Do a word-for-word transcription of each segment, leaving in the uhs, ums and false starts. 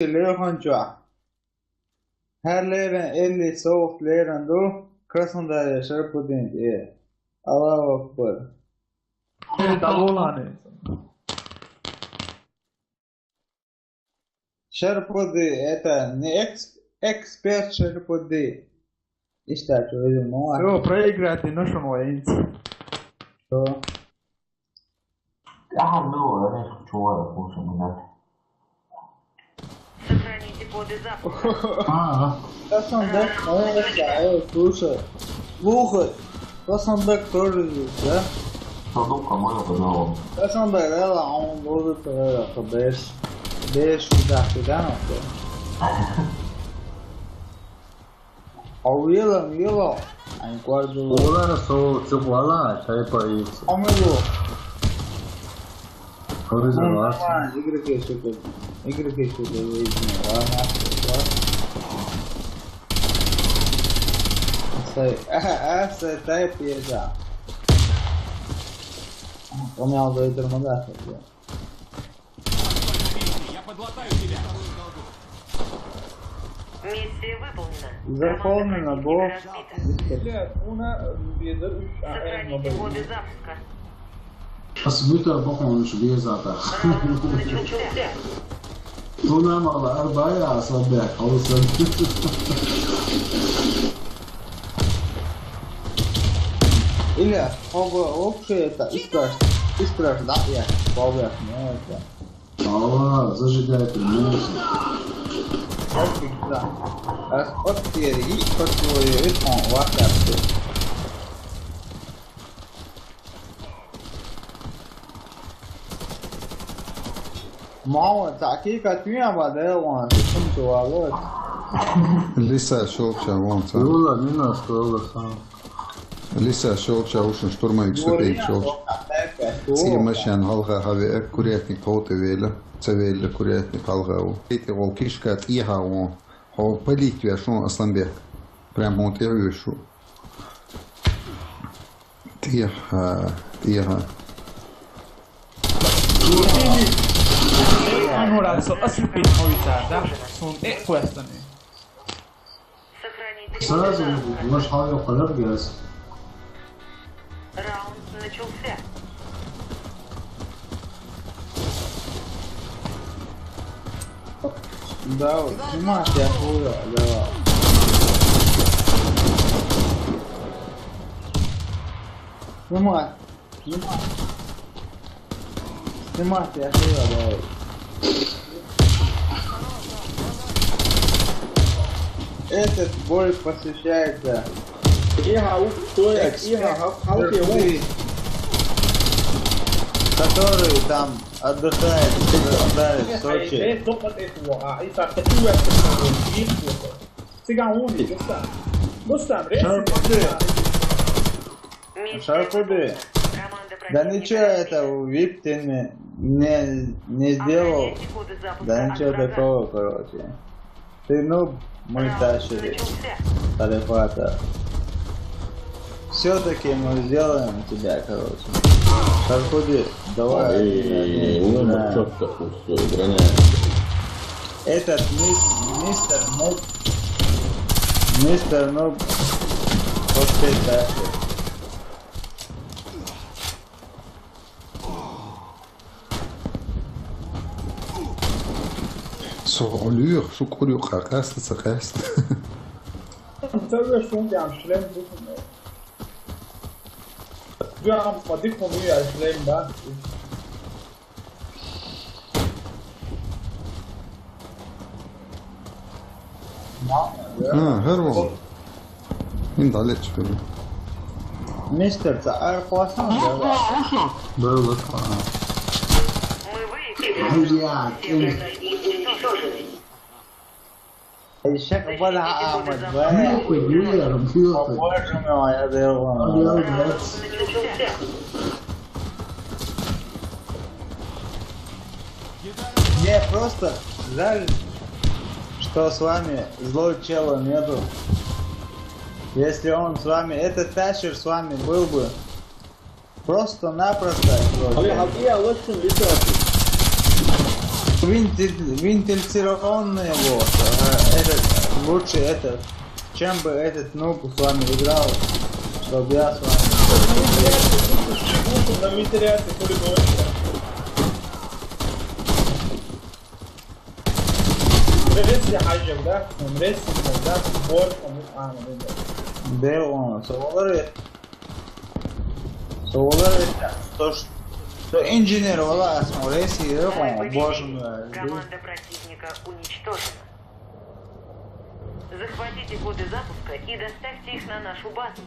Лерханча. Хар лерен элли соус лерен ду. Краснодаре шарпудин, э. Аллаху акбар. Перед Аллахом. Шарпуды, это не экс-, эксперт шарпуды. Иштта чу вижу, ну, а. Всё, проиграть не нужно, воинцы. Что? Я говорю, я не хочу, я хочу, блядь. Сохраните коды запуска. А, а. Сейчас он даст, он даст, а, э, слушай. Слухай. Сейчас он даст тоже здесь, да? Что, дубка моя подала? Сейчас он даст, да, он будет, э, подальше. Дальше, да, куда он, да? А уела, уела. Они квартиру. Олар сол чугвала, чай поить. А мы его. Коридор. Ну, нормально, игры кешеде. Игры кешеде, ладно, ладно. Сай, а, а, сай, тай пьеза. Он меня уже тормозит, да. Я подлатаю тебя. Миссия выполнена. Заполнено, бо. Команда Б разбита. Бля, у нас, э, без, э, а, э, сохраните коды запуска. Асбита бокон уж без ата. Раунд начался. Тунамала арбая асабя, алсан. Или, оба общее это, искаш, искаш, да, я, оба, ну, это. Ала, зажигайте, музыку. Как всегда. Ах, от перьи, от твоей, он, вахарты. Мама, такие, как меня, вода, он, шум чувалот. Лиса, шёлча, вон, сам. Юла, не настроила сам. Лиса, шёлча, ушин, штурмовик, ступень, шёлча. Ци машан, халха, хаве, курятник, толты веля, ца веля, курятник, халха, у. Эти гол кишка, тиха, у. Хо, полить вешун, Асланбек. Прям он тиха. Тиха, тиха. Ай, ну раз, асил пить мовица, да? Сон, э, квестаны. Сразу можешь хаве коллег без. Раунд начался. Да, вот, снимать я хуя, давай. Снимать, снимать. Снимать я хуя, давай. Этот бой посвящается Иха, у, кто я? Иха, хал, хал, хал, эксперт, который там отдыхает, отдыхает в Сочи. Э, стоп, вот это, во, а, и так, такую я. Цыган, он, Рустам. Рустам, Рустам. Шарпуды. Да ничего, это вип ты не, не, не сделал. Да ничего такого, короче. Ты нуб, мы тащили халифата. Все-таки мы сделаем тебя, короче. Шарпуды, давай. Эй, ну, чётко, всё, броня. Этот мис-, мистер Нуб. Мистер Нуб. Окей, дальше. Со олюр, шукурю, къакъаста, сакъаста. Савя шунга шлем бутун. Ду ам пади кому я шлем ба. А, гьар вал. Ин дале чукъур. Мистер, ца ар классно, да? Было классно. Мы выиграли. Блядь, ин- Ишек бала Ахмад, бля. Нахуй, нахуй, нахуй. О, боже мой, я даю вам. Раунд начался. Мне просто жаль, что с вами злой чела нету. Если он с вами, этот Ташир с вами был бы, просто-напросто, вроде. Али, али, я лучше не трогаю. Вентиль-, вентиляционный вот. Э, этот, лучше этот, чем бы этот нуб с вами играл, чтоб я с вами... На вентиляции хули ночи. Ресси хажем, да? Ресси, да? Бор, а, ну, да. Де он, солар. Солар, то, что инженер, вала, смотри, если он, боже мой. Команда противника уничтожена. Захватите коды запуска и доставьте их на нашу базу.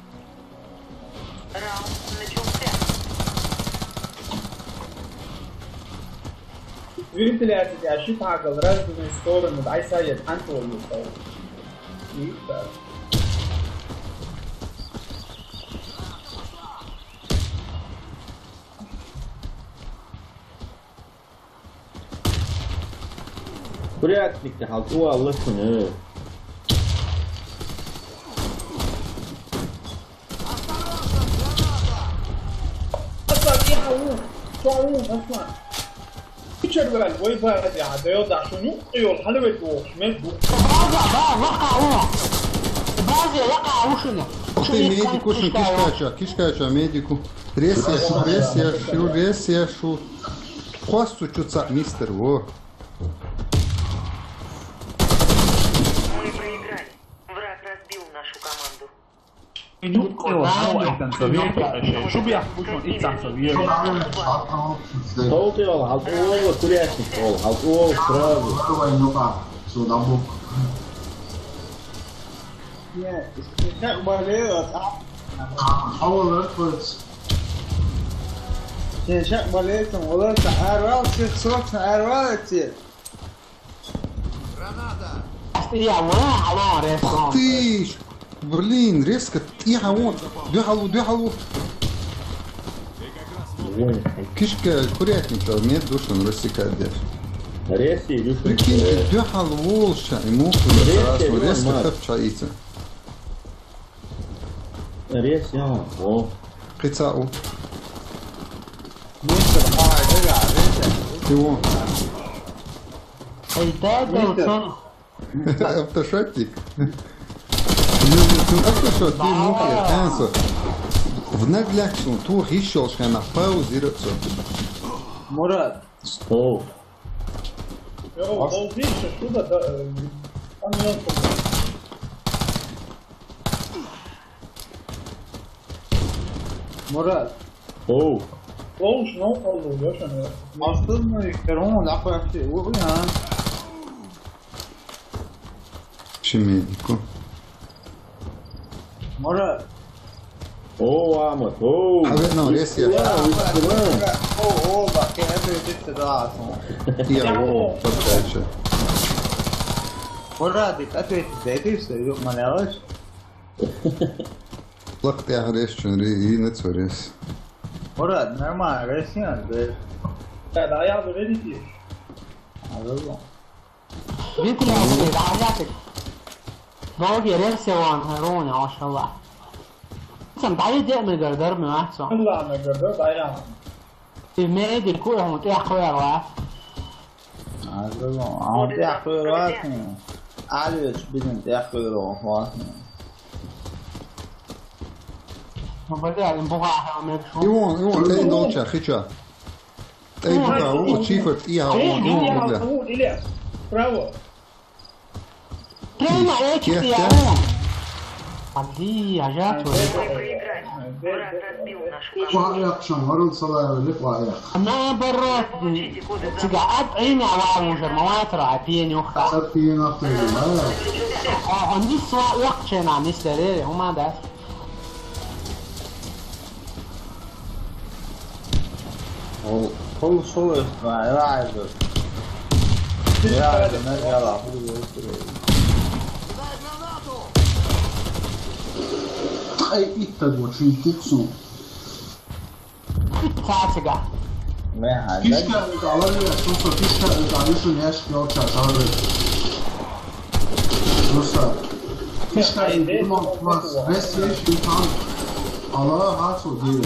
Раунд начался. Вентиляция, щит, разные стороны, дай совет, антон. И так. Курятникте хьал, чӀоагӀа лакхана. Аса, дихьа ву, чӀоагӀа ву, аса. Кучер ваьлла, вай баьлла, дехьа, дайо дашуну, йол, хьалавет вохуш, мед ву. База, ба, ваха ву. База, ваха ву шуна. Ты медику, шун кишкача, кишкача медику. Ресси, ресси, шу, ресси, шу. Хвасту чу цаӀ, мистер, во. Мы проиграли. Враг разбил нашу команду. Шу бяхбучун ицан ца вер. Толти ол, хьал тӀе ола, курятник ол, хьал тӀе ола сразу. Нет, ишках бале, а? Хавалар квац. Шен шак бале, там, вала, та арвал, сих срочно арвал, эти. Граната! Астия, вала, алло, ресурс. Ты ж, блин, резко, тихо, вон. Духалу, духалу. Кишка, курятник, что, нет, душен, рассекает дверь. Ресси, Илюша. Прикиньте, духалу, волша, ему резко, резко, хапча ица. Рес, я, о. Кицау. Мистер, а, да, да, да. Чего? Эй, да, да, Мистер. Сон. Автошотник. Ну, ну, автошот, ты, ну, я, танцор. В наглядку, тух ещё, что она паузируется. Мурат. О. Йоу, а волчище, сюда, да, э, там мелко. Мурат. Оу. Оу, шнау алду, я шана. Астын мы, керун, апаши, у, я. Шимедику. Мурат. Оу, Амат, оу. А вы, ну, рес я. Ура, ура. О, о, баке, это иди сюда, а то. Я, о, подальше. Мурат, ты ответь, да ты что, ёб маляваш? Лакъ тӀехь рес чун ри, и на цо рес. Мурат, нормально, рес я, да. Да, да, я уже видел. А, да, да. Виталий, да, я так. Долгий рес я вон, рон, машалла. Сам дай де мы гар дар мы, а, сам. Ладно, гар дар, дай я. Ты медик, куда он, ты охуел, а? Аза, а он тӀехь кхоьруш вац хьуна. Ӏадвечу бинан тӀехь кхоьруш вац хьуна. Ну, бля, им бухахь мегаш ву. И вон, и вон, тӀе долча, хича. ТӀе бухахь ву, чифар тӀехь вон, и вон, бля. Илья, справа. Прямо эти я вон. Поди, а я твой. Мы проиграли. Враг разбил нашу команду. Ваъ, якъшан, варун салай, ваъ, якъ. Наоборот, цига ат ина варун жер, маватра, а пиен юхта. Сар пиен ахтар, ваъ. А, он здесь сва якъчена, мистер, э, ума да. Ол, ол шо эс вай, вай, вай. Я, я, я, я, я. Ай, итта гочу, итта гочу. Фатига. Фишка, это алария, просто фишка, это алишун яшик, я, ча, ча, ча. Просто фишка, это, думал, у вас весь есть, и там. Аллах, хацу, дили.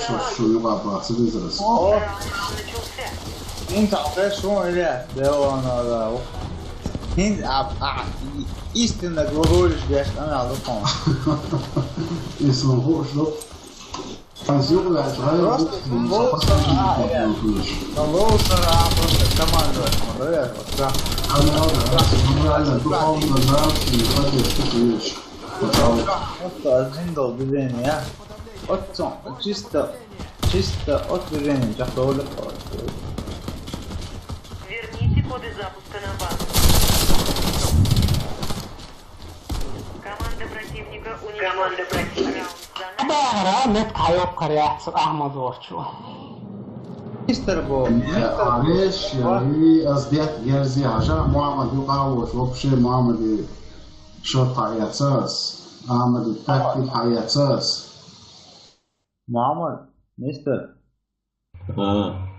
шо, шо юкъа бац, визрас. О! Ин тахташ шо, или? Де вон, да. Ин, а, а, истинно говоришь, беш, она луком. Если он хочет, ну. Просто лучше, а, я. Лучше, а, просто командовать, ну, да, вот, да. Она, да, реально, духовно, да, и поддержка, конечно. Просто один дал движение, а? Вот всё, чисто, чисто от движения, сейчас довольно. Верните коды запуска на базу. Команда противника уничтожена. Команда противника. Раунд за нами. Бара, нет, кайок коряц, Ахмад Орчу. Мистер Бо, мистер Бо. Ареш, яри, аз бет герзи, ажа, Мухаммад юкъа вош, вообще Мухаммад шот хаяцас, Ахмад тактик хаяцас. Мухаммад, мистер. А.